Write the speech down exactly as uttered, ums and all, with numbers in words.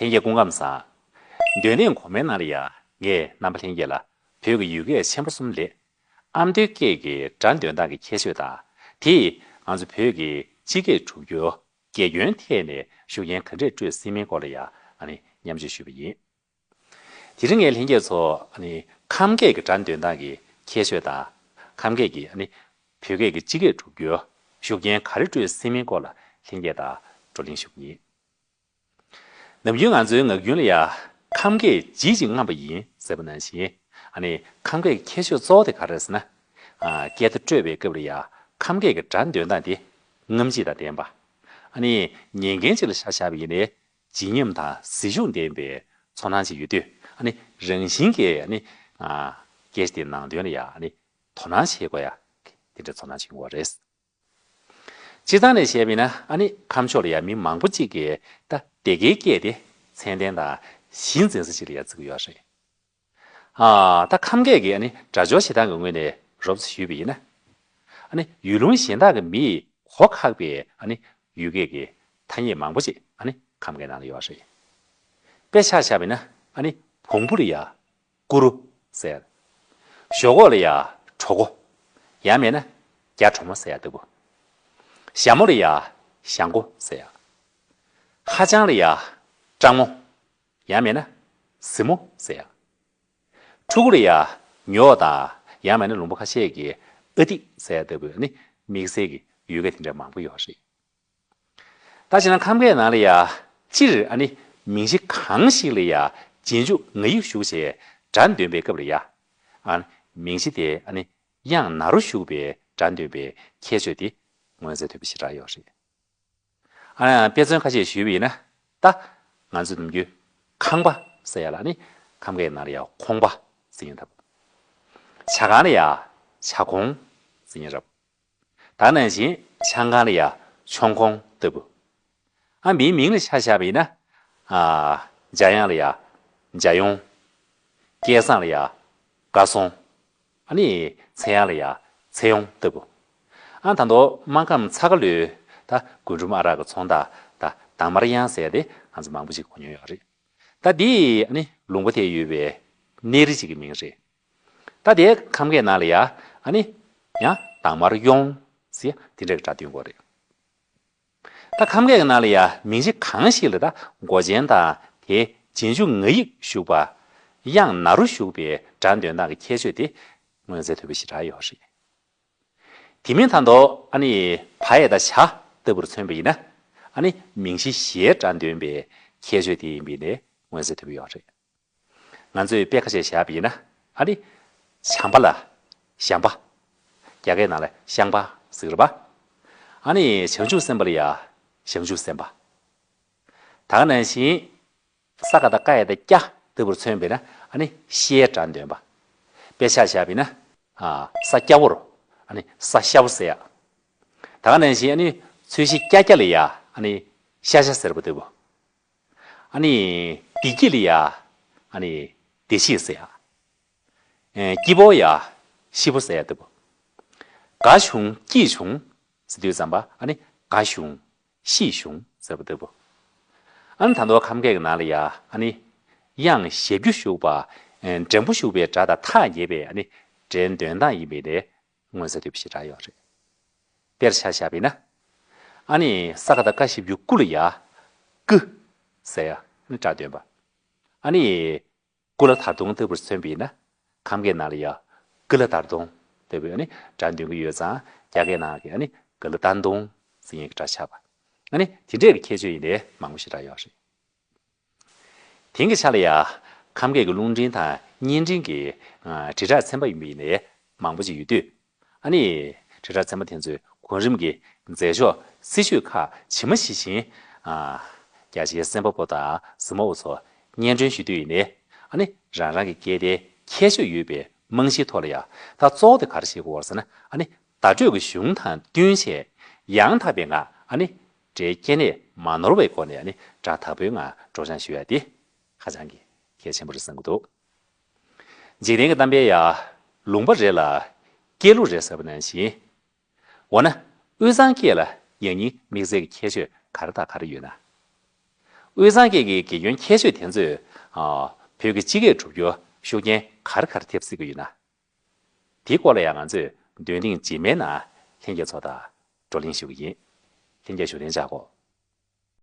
ལྷན་རྒྱས་སྐུ་ཁམས་བཟང་། འདོན་ཐེངས་གོང་མའི་ནང་ལ་ཡང་ངས་རྣམ་པ་ལྷན་རྒྱས་ལ་བོད་ཀྱི་ཡུལ་སྐད་ཆེན་པོ་གསུམ་ལས། ཨ་མདོའི་སྐད་ཀྱི་སྒྲ་འདོན་སྟངས་ཀྱི་ཁྱད་ཆོས་དང་། དེས་ང་ཚོ་བོད་ཀྱི་སྤྱི་སྐད་གྲུབ་རྒྱུ། དགེ་སྐྱོན་ཐད་ནས་ཤུགས་རྐྱེན་ག་འདྲས་སྤྲོད་སྲིད་མིན་སྐོར་ལ་ཡང་ཨ་ནི་མཉམ་སྤྱོད་ཞུས་པ་ཡིན། དེ་རིང་ངས་ལྷན་རྒྱས་ཚོ་ཨ་ནི་ཁམས་སྐད་ཀྱི་སྒྲ་འདོན་སྟངས་ཀྱི་ཁྱད་ཆོས་དང་། ཁམས་སྐད་ཀྱི་ཨ་ནི་བོད་སྐད་ཀྱི་སྤྱི་སྐད་གྲུབ་རྒྱུ་ཤུགས་རྐྱེན་ག་རེ་སྤྲོད་སྲིད་མིན་སྐོར་ལ་ལྷན་རྒྱས་དང་བགྲོ་གླེང་ཞུ་གི་ཡིན། ནམ་རྒྱུན་ང་ཚོའི་ངག་རྒྱུན་ལ་ཡང་ཁམས་སྐད་ལྗིད་ཅིང་རྔམ་པ་ཡིན་ཟེར་བ་ནང་བཞིན། ཨ་ནི་ཁམས་སྐད་ཀྱི་ཁྱད་ཆོས་གཙོ་བོ་དེ་ག་རེ་རེད་ཟེར་ན། ཨ། སྐད་བརྡ་སྤྲོད་པའི་སྐབས་ལ་ཡང་ཁམས་སྐད་ཀྱི་སྒྲ་འདོན་སྟངས་དེ་རྔམ་བརྗིད་དང་ལྡན་པ། ཨ་ནི་ཉན་མཁན་ཅིག་ལ་ཆ་བཞག་པ་ཡིན་ནའི་བརྗིད་ཉམས་དང་གཟི་བརྗིད་ལྡན་པའི་ཚོར་སྣང་ཅིག་ཡོད་དུས། ཨ་ནི་རང་བཞིན་གྱིས་ཨ་ནི། ཨ། སྐད་ཆ་དེ་ནང་དོན་ལ་ཡང་ཨ་ནི་དོ་སྣང་བྱེད་དགོས་ཡ། དེ་འདྲའི་ཚོར་སྣང་ཅིག་ཡོང་བ་རེད། སྤྱིར་བཏང་ནས་བཤད་པ་ཡིན་ན། ཨ་ནི་ཁམས་ཕྱོགས་ལ་ཡང་མི་མང་པོ་ཅིག་གིས་ད་སྡེ་དགེའི་སྐད་དེ་ཚད་ལྡན་དང་གཞི་འཛིན་ས་ཅིག་ལ་ཡང་བརྩི་གི་ཡོད་རེད། ཨ། ད་ཁམས་སྐད་ཀྱི་ཨ་ནི་སྒྲ་སྦྱོར་བྱེད་སྟངས་ཀྱི་ངོས་ནས་རོབ་ཙམ་ཞུས་པ་ཡིན་ན། ཨ་ནི་ཡུལ་ལུང་གཞན་དག་གི་མིས་གོ་ཁག་པའི་ཨ་ནི་ཡུལ་སྐད་ཀྱི་ཐ་སྙད་མང་པོ་ཅིག་ཨ་ནི་ཁམས་སྐད་ནང་ལ་ཡོད་རེད། དཔེ་ཆ་བཞག་པ་ཡིན་ན། ཨ་ནི་བོང་བུ་ལ་ཡ། ཀུ་རུ་ཟེར། ཞོག་ཁོག་ལ་ཡ་གྲོགས་པོ། ཡང་མིན་ན་རྒྱ་གྲོགས་མོ་ཟེར་ཡ་ལྟ་བུ། ཞྭ་མོ་ལ་ཡ་ཞྭ་མགོ་ཟེར་ཡ། ཧ་ཅང་ལ་ཡ་སྤྲང་མོ། ཡང་མིན་ན་གཟིགས་མོ་ཟེར་ཡ། ཕྲུ་གུ་ལ་ཡ་ཉོག་དང་། ཡང་མིན་ན་ལུང་པ་ཁ་ཤས་ཀྱིས་ཨ་ཏི་ཟེར་ཡ་ལྟ་བུ་ནི་དམིགས་བསལ་གྱི་ཡུལ་སྐད་དེ་འདྲ་མང་པོ་ཡོད་རེད། ད་བྱས་ན་ཁམས་སྐད་ནང་ལ་ཡ། སྤྱིར་ཨ་ནི་མིང་གཞི་གང་ཞིག་ལ་ཡ་རྗེས་འཇུག་ང་ཡིག་ཞུགས་བྱས་སྒྲ་འདོན་པའི་སྐབས་ལ་ཡ། ཨ། མིང་གཞི་དེ་ཨ་ནི་དབྱངས་ན་རོ་ཞུགས་པའི་སྒྲ་འདོན་པའི་ཁྱད་ཆོས་དེ་མངོན་གསལ་དོད་པོ་ཞེ་དྲག་ཡོད་རེད། ཨ། དཔེ་མཚོན་ཁ་ཤས་ཞུས་པ་ཡིན་ན། ད་ང་ཚོ་ནམ་རྒྱུན་ཁང་པ་ཟེར་ཡ་ལ་ནི་ཁམས་སྐད་ནང་ལ་ཡ་ཁོང་པ་ཟེར་མཁན་འདྲ་པོ། ཇ་ཁང་ལ་ཡ་ཇ་ཁོང་ཟེར་མཁན་འདྲ་པོ། ད་ནང་བཞིན་ཆང་ཁང་ལ་ཡ་ཆོང་ཁོང་ལྟ་བུ། ཨ། མིའི་མིང་ལ་ཆ་བཞག་པ་ཡིན་ན། ཨ། འཇམ་དབྱངས་ལ་ཡ་འཇམ་དབྱངས། སྐལ་བཟང་ལ་ཡ་དགའ་སོང་། ཨ་ནི་ཚེ་དབྱངས་ལ་ཡ་ཚེ་དབྱངས་ལྟ་བུ། ཨ། ད་དུང་སྨར་ཁམས་ཚ་ཁ་ལོའི་ད་རྒུན་འབྲུམ་ཨ་རག་གི་ཚོང་རྟགས་ད་དྭངས་མར་དབྱངས་ཟེར་ཡ་དེ་ང་ཚོ་མང་པོ་ཞིག་གོ་མྱོང་ཡོད་རེད། ད་འདི་ཨ་ནི་ལུང་པ་དེར་ཡོད་པའི་གནས་རི་ཞིག་གི་མིང་རེད། ད་དེ་ཁམས་སྐད་ནང་ལ་ཡ་ཨ་ནི་ཡང་དྭངས་མར་དབྱངས་ཟེར་དེ་འདྲ་གི་སྒྲ་འདོན་གྱི་ཡོད་རེད། ད་ཁམས་སྐད་ཀྱི་ནང་ལ་ཡ་མིང་གཞི་གང་ཞིག་ལ་ད་མགོ་ཅན་དང་དེའི་རྗེས་འཇུག་ང་ཡིག་ཞུགས་པ། དབྱངས་ན་རོ་ཞུགས་པའི་སྒྲ་འདོན་སྟངས་ཀྱི་ཁྱད་ཆོས་དེ་མངོན་གསལ་དོད་པོ་ཞེ་དྲག་ཡོད་རེད། དེ་མིན་ད་དུང་ཨ་ནི་བ་ཡ་བཏགས་བྱ་ལྟ་བུར་མཚོན་པ་ཡིན་ན། ཨ་ནི་མིང་གཞི་གཞན་སྒྲ་འདོན་པའི་ཁྱད་ཆོས་དེ་ཡིན་པ་ནི་མངོན་གསལ་དོད་པོ་ཡོད་རེད། ང་ཚོས་དཔེ་ཁ་ཤས་བཞག་པ་ཡིན་ན། ཨ་ནི་བྱམས་པ་ལ་བྱམས་པ། རྒྱ་སྐད་ནང་ལ་ཤངས་པ་ཟེར་གྱི་རེད་པ། ཨ་ནི་བྱང་ཆུབ་སེམས་དཔའ་ལ་ཡ་བྱང་ཆུབ་སེམས་དཔའ། ད་ག་ནང་བཞིན་ས་ག་བཏགས་སྐ་ཡ་བཏགས་སྐྱ་ལྟ་བུར་མཚོན་པས་ན། ཨ་ནི་ཤའི་སྒྲ་འདོན་པ། དཔེ་ཆ་བཞག་པ་ཡིན་ན། ཨ། ས་སྐྱ་བོར་ཨ་ནི་ས་སྐྱ་བོ་ཟེར་ཡ། ད་ག་ནང་བཞིན་ཨ་ནི་ཚོས་གཞི་སྐྱ་སྐྱ་ལ་ཡ་ཨ་ནི་ཤ་ཤ་ཟེར་བ་ལྟ་བུ། ཨ་ནི་བདེ་སྐྱིད་ལ་ཡ་ཨ་ནི་བདེ་སྐྱིད་ཟེར་ཡ། ཨེ། སྐྱིད་པོ་ཡ་ཤི་བོ་ཟེར་ཡ་ལྟ་བུ། དགའ་བྱུང་སྐྱིད་བྱུང་ཟེར་དུས་ཙམ་པ། ཨ་ནི་དགའ་བྱུང་ཤི་བྱུང་ཟེར་བ་ལྟ་བུ། ཨ་ནི་ད་དུང་ཁམས་སྐད་ཀྱི་ནང་ལ་ཡ་ཨ་ནི་དབྱངས་ཞབས་ཀྱུ་ཞུགས་པ། ཨེ། འགྲེང་བུ་ཞུགས་པའི་སྒྲ་དང་ཐག་ཉེ་བའི་ཨ་ནི་སྒྲའི་འདོན་སྟངས་ཡིན་པས་ནི་མངོན་གསལ་དོད་པོ་ཞེ་དྲག་ཡོད་རེད། དཔེར་ཆ་བཞག་པ་ཡིན་ན། ཨ་ནི་ས་ག་བཏགས་སྐ་ཞབས་ཀྱུ་སྐུ་ལ་ཡ་སྐུ་ཟེར་ཡ་ནི་སྒྲ་འདོན་པ། ཨ་ནི་སྐུ་ལ་དར་གདུང་ལྟ་བུར་མཚོན་པ་ཡིན་ན། ཁམས་སྐད་ནང་ལ་ཡ་ཀུ་ལ་དར་གདུང་ལྟ་བུའི་ཨ་ནི་སྒྲ་འདོན་གྱི་ཡོད་ཙང་། རྒྱ་སྐད་ནང་གི་ཨ་ནི་ཀུ་ལ་དར་གདུང་ཟེར་མཁན་གྱི་སྒྲ་ཆགས་པ། ཨ་ནི་དེ་འདྲའི་ཁྱད་ཆོས་ཡིན་ནའི་མང་པོ་ཞེ་དྲག་ཡོད་རེད། དེང་གི་ཆ་ལ་ཡ་ཁམས་སྐད་ཀྱི་རླུང་འཕྲིན་དང་བརྙན་འཕྲིན་གྱི། ཨ། དྲིལ་བསྒྲགས་ཚན་པ་ཡིན་པ་ཡིན་ནའི་མང་པོ་ཅིག་ཡོད་དུས། ཨ་ནི་དྲིལ་བསྒྲགས་ཚན་པ་དེ་ཚོས་གོང་རིམ་གྱི་མཛད་ཕྱོགས་སྲིད་བྱུས་ཁག་ཇི་མ་ཇི་བཞིན། ཨ། རྒྱ་ཆེའི་གསན་པ་པོ་དང་གཟིགས་མོ་བོ་ཚོར་སྙན་སྒྲོན་ཞུ་དུས་ཡིན་ནའི། ཨ་ནི་རང་རང་གི་སྐད་བརྡའི་ཁྱད་ཆོས་ཡོད་པའི་རྨང་གཞིའི་ཐོག་ལ་ཡ། ད་གཙོ་བོ་དེ་ག་རེ་བྱེད་དགོས་ཟེར་ན། ཨ་ནི་བརྡ་སྤྲོད་ཀྱི་གཞུང་དང་བསྟུན་བྱས་ཡང་དག་པའི་ངང་། ཨ་ནི་སྒྲའི་སྐྱེ་གནས་མ་ནོར་བའི་སྒོ་ནས། ཨ་ནི་སྒྲ་དག་པོའི་ངང་སྒྲོག་སྦྱང་ཞུ་ཡ་དེ་ཧ་ཅང་གི་གལ་ཆེན་པོ་རེད་བསམ་གྱི་འདུག། འཇིག་རྟེན་གྱི་གཏམ་དཔེ་ཡ། ལུང་པ་རེ་ལ་སྐྱེས་ལུགས་རེ་ཟེར་བ་ནང་བཞིན། འོ་ན་དབུས་གཙང་སྐད་ལ་ཡང་སྙིང་དམིགས་བསལ་གྱི་ཁྱད་ཆོས་ག་རེ་དང་ག་རེ་ཡོད་ན། དབུས་གཙང་སྐད་ཀྱི་དགེ་རྒན་ཁྱད་ཆོས་དེ་ཚོས་ཨ་བོད་ཀྱི་སྤྱི་སྐད་སྒྲུབ་རྒྱུར་ཤུགས་རྐྱེན་ག་རེ་ག་རེ་ཐེབས་སྲིད་ཀྱི་ཡོད་ན། དེའི་སྐོར་ལ་ཡང་ང་ཚོས་འདོན་ཐེངས་རྗེས་མའི་ནང་ལྷན་རྒྱས་ཚོ་དང་བགྲོ་གླེང་ཞུ་གི་ཡིན། ལྷན་རྒྱས་བཞུགས་གདན་འཇགས་དགོས།